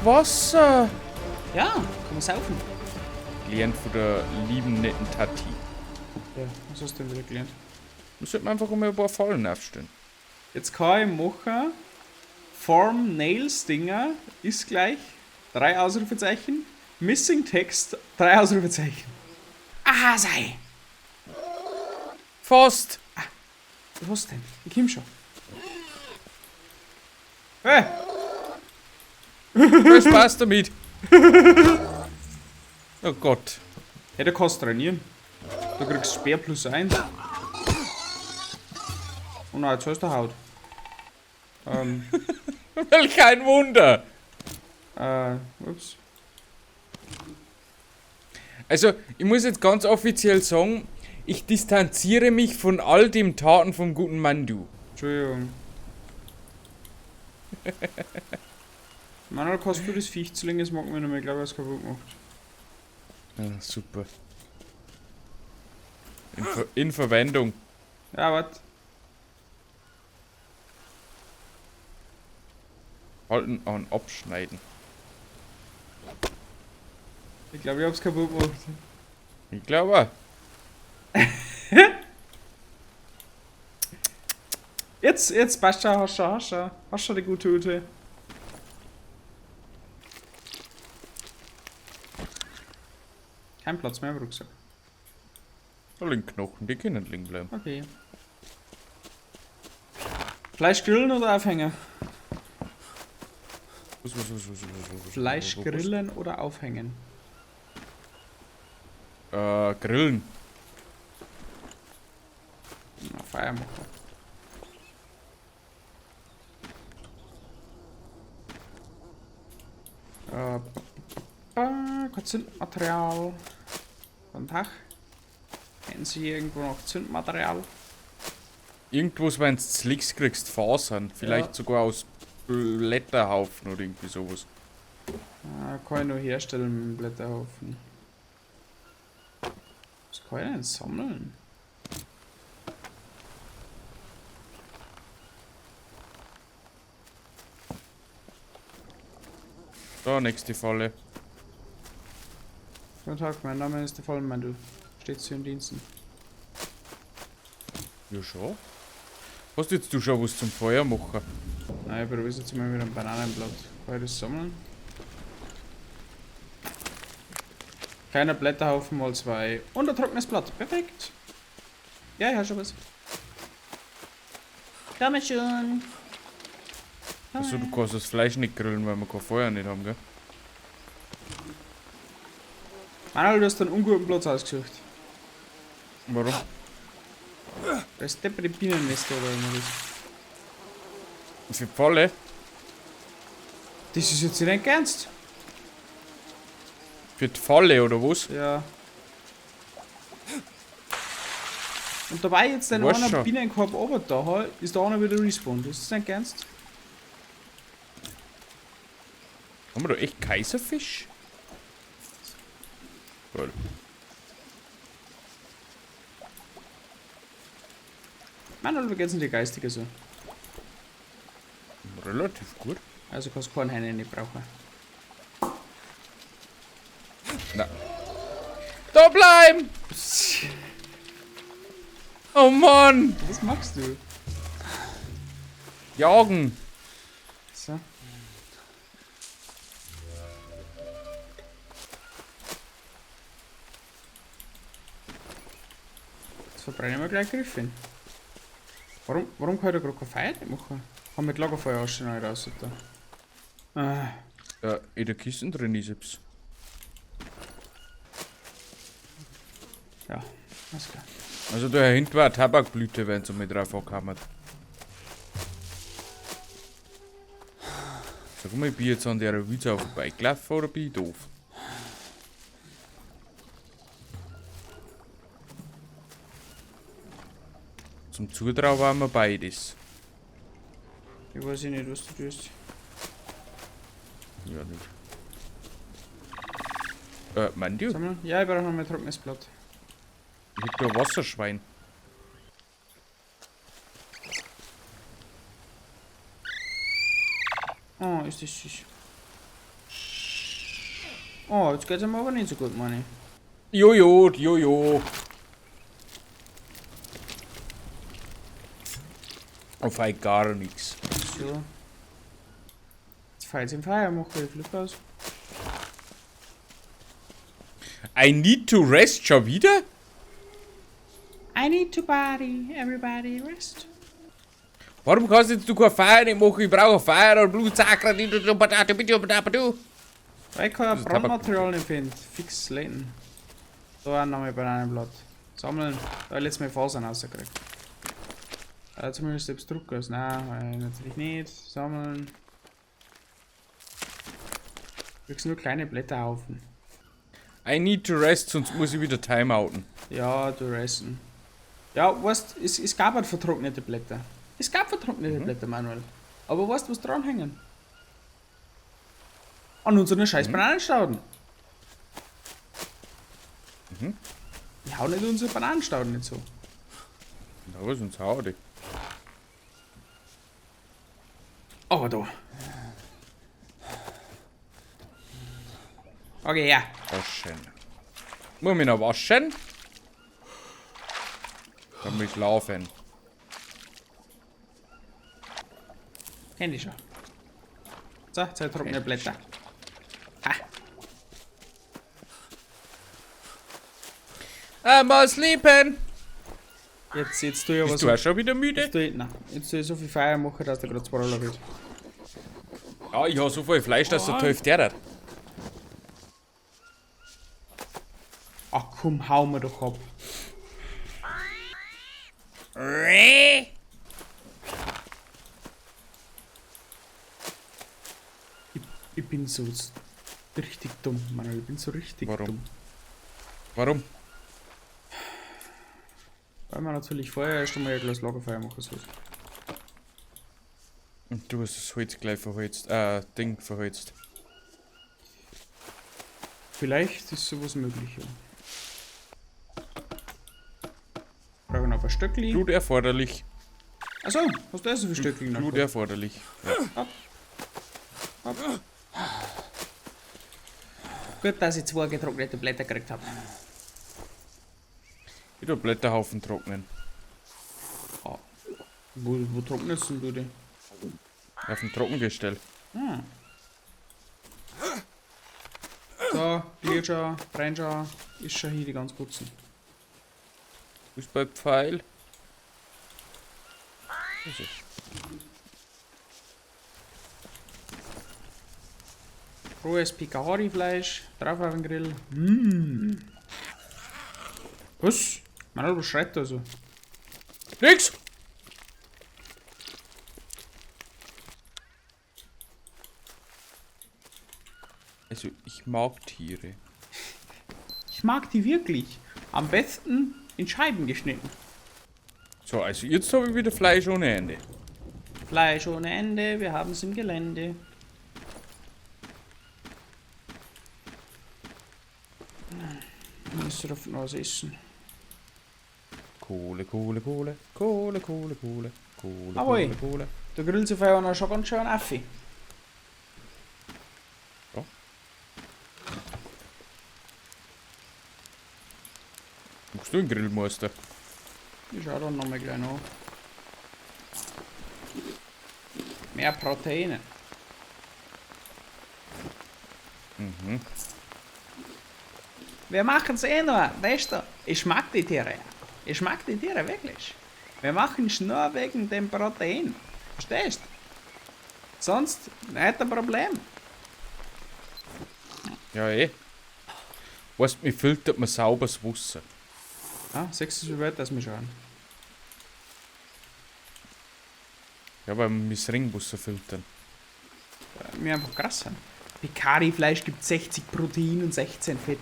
Wasser! Ja, kann man saufen. Gelernt von der lieben netten Tati. Ja, was hast du denn wieder gelernt? Da sollte man einfach immer ein paar Fallen aufstellen. Jetzt kann ich machen, Form Nails Dinger ist gleich 3 Ausrufezeichen, Missing Text, 3 Ausrufezeichen. Aha, sei! Fast! Ah, was denn? Ich komm schon. Hey! Viel Spaß damit! Oh Gott. Ja, du kannst trainieren. Du kriegst Speer plus 1. Oh nein, jetzt hast du Haut. Welch ein Wunder! Ups. Also, ich muss jetzt ganz offiziell sagen, ich distanziere mich von all dem Taten vom guten Mandu. Entschuldigung. Manuel, kannst du das Viech zu legen? Das mag mir nicht mehr, ich glaube, er ist kaputt gemacht. Ja, super. In Verwendung. Ja, warte. Halten an, abschneiden. Ich glaube, ich hab's kaputt gemacht. Ich glaube auch. Jetzt, passt schon, hast schon, hast schon. Hast schon die gute Ute. Kein Platz mehr im Rucksack. Da liegen Knochen, die können liegen bleiben. Okay. Fleisch grillen oder aufhängen? Was, Fleisch was? grillen oder aufhängen? Grillen. Na, Feuer machen. Kein Zündmaterial. Guten Tag. Hätten Sie hier irgendwo noch Zündmaterial? Irgendwo, wenn du Slicks kriegst, Fasern. Vielleicht Ja. sogar aus Blätterhaufen oder irgendwie sowas. Ah, kann ich nur herstellen mit dem Blätterhaufen. Was kann ich denn sammeln? Da, nächste Falle. Guten Tag, mein Name ist der Fallenmandel. Steht zu den Diensten. Ja, schon. Hast jetzt du schon was zum Feuer machen? Nein, ich probiere jetzt mal mit einem Bananenblatt. Kann ich das sammeln? Kleiner Blätterhaufen mal 2. Und ein trockenes Blatt. Perfekt. Ja, ich hab schon was. Komm schon. Achso, du kannst das Fleisch nicht grillen, weil wir kein Feuer nicht haben, gell? Manuel, du hast einen unguten Platz ausgesucht. Warum? Da ist depperte Bienennester oder irgendwas. Für die Falle? Das ist jetzt nicht ernst. Für die Falle oder was? Ja. Und dabei jetzt den Weißt einen schon. Bienenkorb oben da, ist der einer wieder respawned. Ist das nicht ernst? Haben wir da echt Kaiserfisch? Geil. Manuel, wie geht's denn dir geistiger so? Relativ gut. Also kannst du keinen Heine nicht brauchen. Na. Da bleiben! Oh Mann! Was machst du? Jagen! So. Jetzt verbrennen wir gleich Griffin. Warum kann ich da gerade kein Feuer nicht machen? Kann mit Lagerfeuer ausschauen, raus, da. Ah. Ja, in der Kiste drin ist es. Ja, alles klar. Also da hinten war eine Tabakblüte, wenn sie mit drauf angekommen. Sag mal, ich bin jetzt an der Wildsau vorbeigelaufen oder bin ich doof? Zum Zutrauen waren wir beides. Ich weiß nicht, was du tust. Ja, nicht. Mandy? Sag mal, ja, ich brauche noch mehr trockenes Blatt. Ich hab da ein Wasserschwein. Oh, ist das süß. Oh, jetzt geht's ihm aber nicht so gut, meine ich. Jojo, jojo. Auf ein gar nichts. So. Jetzt fahr ich im Feuer, mach ich Flip aus. I need to rest schon wieder? I need to party, everybody rest. Warum kannst jetzt du kein Feuer nicht machen? Ich brauche Feuer und Blut, Sakra, Weil ich kein Brandmaterial nicht finde. Fix lehnen. Da auch nochmal Bananenblatt. Sammeln. Da hab ich letztes Mal Fasern rausgekriegt. Zumindest selbst Druckers. Nein, natürlich nicht. Sammeln. Du kriegst nur kleine Blätterhaufen. I need to rest, sonst muss ich wieder timeouten. Ja, du resten. Ja, weißt, es gab halt vertrocknete Blätter. Es gab vertrocknete Blätter, Manuel. Aber weißt du, was dranhängen? An unseren scheiß Bananenstauden. Ich hau nicht unsere Bananenstauden nicht so. Na, was sonst hau ich. Aber da. Okay, ja. Waschen. Muss mich noch waschen? Dann muss ich schlafen. Kenn ich schon. So, zwei trockene Blätter. Ha. I'm all sleeping. Jetzt tue ich aber Bist so. du auch schon wieder müde? Jetzt tue ich, nein, jetzt tue ich so viel Feuer machen, dass der gerade zwei wird. Ja, ich habe so viel Fleisch, dass der Teufel der hat. Ach komm, hau mir doch ab. Ich bin so richtig dumm, Manuel. Ich bin so richtig Warum? dumm. Warum? Weil man natürlich vorher erst einmal ein Glas Lagerfeuer machen soll. Und du hast das Holz gleich verholzt. Ding verholzt. Vielleicht ist sowas möglich, ja. Brauche noch ein paar Stöckli. Blut erforderlich. Achso, hast du auch so viele Stöckli noch? Blut erforderlich. Ja. Hopp. Hopp. Gut, dass ich zwei getrocknete Blätter gekriegt hab. Ich tu Blätterhaufen trocknen. Ah. Wo trocknest denn du die? Auf dem Trockengestell. Hm. So, glüht schon, brennt schon, ist schon hier die ganz putzen. Ist bei Pfeil. Ist es. Rohes Picahari-Fleisch, drauf auf den Grill. Mm. Was? Manuel, was schreit da so? Nix! Also, ich mag Tiere. Ich mag die wirklich. Am besten in Scheiben geschnitten. So, also jetzt habe ich wieder Fleisch ohne Ende. Fleisch ohne Ende, wir haben's im Gelände. Ich muss drauf noch was essen. Kohle, Kohle, Kohle, Kohle, Kohle, Kohle, Kohle, Ahoi. Kohle, Kohle. Da grillt sich vorher schon ganz schön ein Affi. Ja. Machst du einen Grillmeister? Ich schau dann nochmal gleich nach. Mehr Proteine. Mhm. Wir machen's eh noch, weißt du? Ich mag die Tiere. Ich mag die Tiere wirklich. Wir machen's nur wegen dem Protein. Verstehst? Sonst nicht ein Problem. Ja, eh. Weißt du, mir filtert man sauberes Wasser. Ah, siehst du, wie weit das wir schauen? Ja, weil wir das Ringwasser filtern. Weil wir einfach krass sind. Picari-Fleisch gibt 60 Protein und 16 Fett.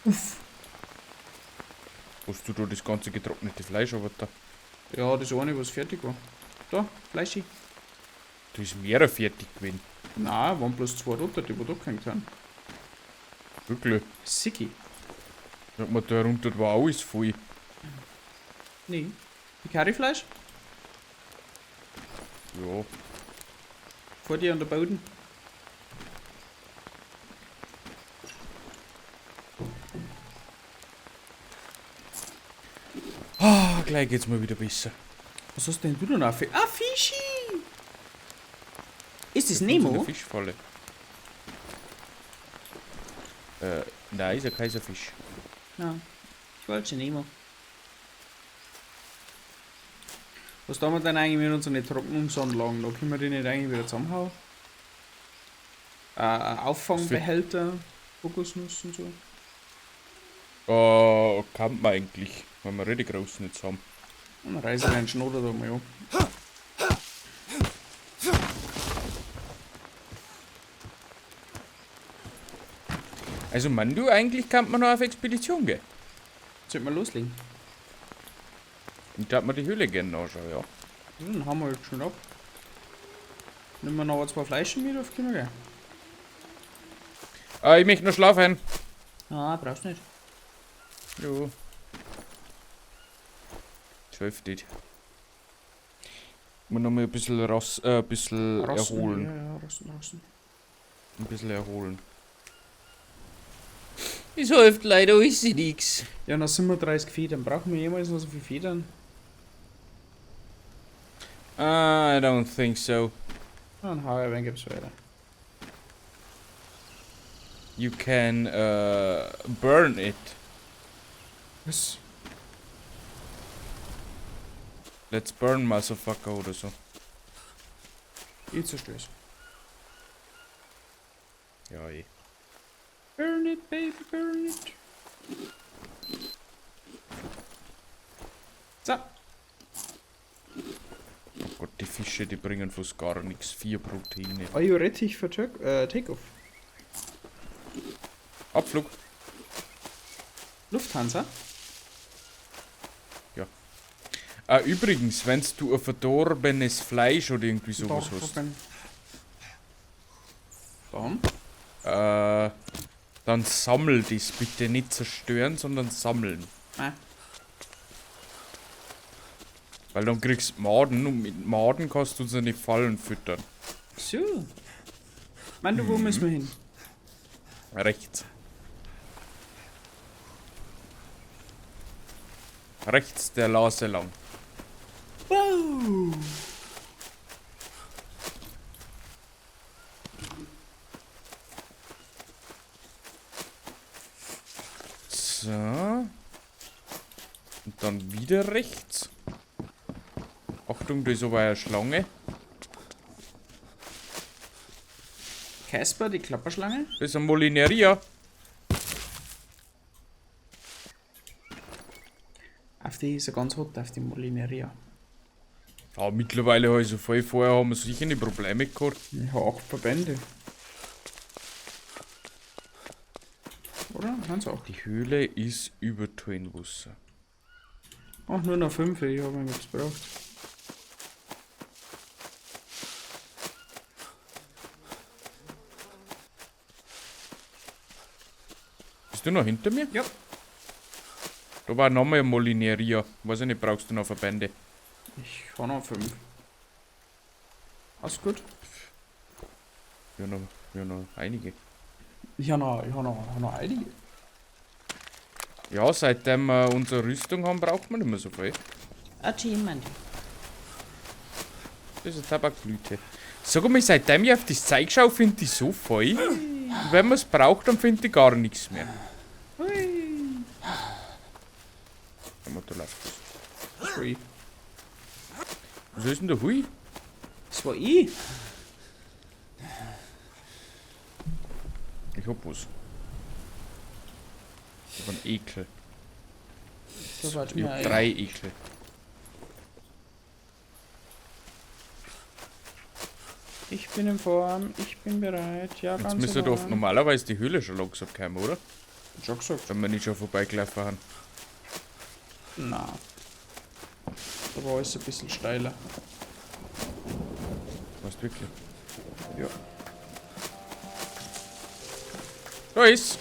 Uff. Hast du da das ganze getrocknete Fleisch aber da? Ja, das eine, was fertig war. Da, Fleischi. Da ist mehrere fertig gewesen. Nein, waren bloß zwei runter, die wo da gehängt haben. Wirklich. Sicki. Sag mal, da runter war alles voll. Nee. Picari-Fleisch? Ja. Vor dir an der Boden. Gleich geht's mir wieder besser. Was hast denn du da noch? Ah, Fischi! Ist das So Nemo? eine Fischfalle. Nein, ist ein Kaiserfisch. Ja, ich wollte schon Nemo. Was tun wir denn eigentlich mit unseren Trocknungsanlagen? Da können wir die nicht eigentlich wieder zusammenhauen? Auffangbehälter, Kokosnuss und so. Oh, kann man eigentlich, weil wir richtig groß nicht haben. Und dann reiße ich den Schnodder da mal an. Also man, du, eigentlich kann man noch auf Expedition gehen. Sollten wir loslegen? Ich darf mir die Höhle gerne anschauen, ja. Dann haben wir jetzt schon ab. Nehmen wir noch zwei Fleischen mit auf, können wir gehen. Ah, ich möchte noch schlafen. Ah, brauchst nicht. Jo. 12 nicht. Muss noch mal ein bisschen ein bisschen Rosten, erholen. Ja, ja, rosten, rosten. Ein bisschen erholen. Es hilft leider alles nix. Ja, noch 37 Federn. Brauchen wir jemals noch so viele Federn? I don't think so. Dann hau ich, wenn gibt's weiter. You can burn it. Was? Let's burn, motherfucker, oder so. Ich zerstör's. Ja, eh. Burn it, baby, burn it. So. Oh Gott, die Fische, die bringen fast gar nichts. 4 Proteine. Are you ready for Takeoff? Abflug. Lufthansa? Ja. Ah, übrigens, wenn du ein verdorbenes Fleisch oder irgendwie sowas Doch, hast, Dann? Dann sammel das bitte. Nicht zerstören, sondern sammeln. Ah. Weil dann kriegst du Maden und mit Maden kannst du uns nicht Fallen füttern. So. Mando, wo müssen wir hin? Rechts. Rechts der Lase lang. Wow. So. Und dann wieder rechts. Achtung, da ist aber eine Schlange. Casper, die Klapperschlange? Das ist eine Molineria. Auf die ist ja ganz hot, auf die Molineria. Ja, mittlerweile habe ich so voll. Vorher haben wir sicher nicht Probleme gehabt. Ich habe 8 Verbände. Oder? Haben's auch. Die Höhle ist über Wasser. Ach, nur noch 5, ich habe nichts gebraucht. Bist du noch hinter mir? Ja. Da war nochmal eine Molineria. Weiß ich nicht, brauchst du noch Verbände? Ich habe noch 5. Alles gut? Ja, noch einige. Ich habe noch einige. Ja, seitdem wir unsere Rüstung haben, braucht man nicht mehr so viel. Achievement. Das ist eine Tabakblüte. Sag mal, seitdem ich auf das Zeug schaue, finde ich so voll. Und wenn man es braucht, dann finde ich gar nichts mehr. Hui. Der Motor läuft. Sorry. Was ist denn da Hui? Das war ich. Ich hab was. Ich hab einen Ekel. Das war Ich hab 3 Ekel. Ich bin in Form, ich bin bereit. Ja, Jetzt ganz müsste doch normalerweise die Höhle schon langsam kommen, oder? Schon gesagt. Wenn wir nicht schon vorbeigelaufen haben. Na. Da war alles ein bisschen steiler. Weißt du wirklich? Ja. Da ist.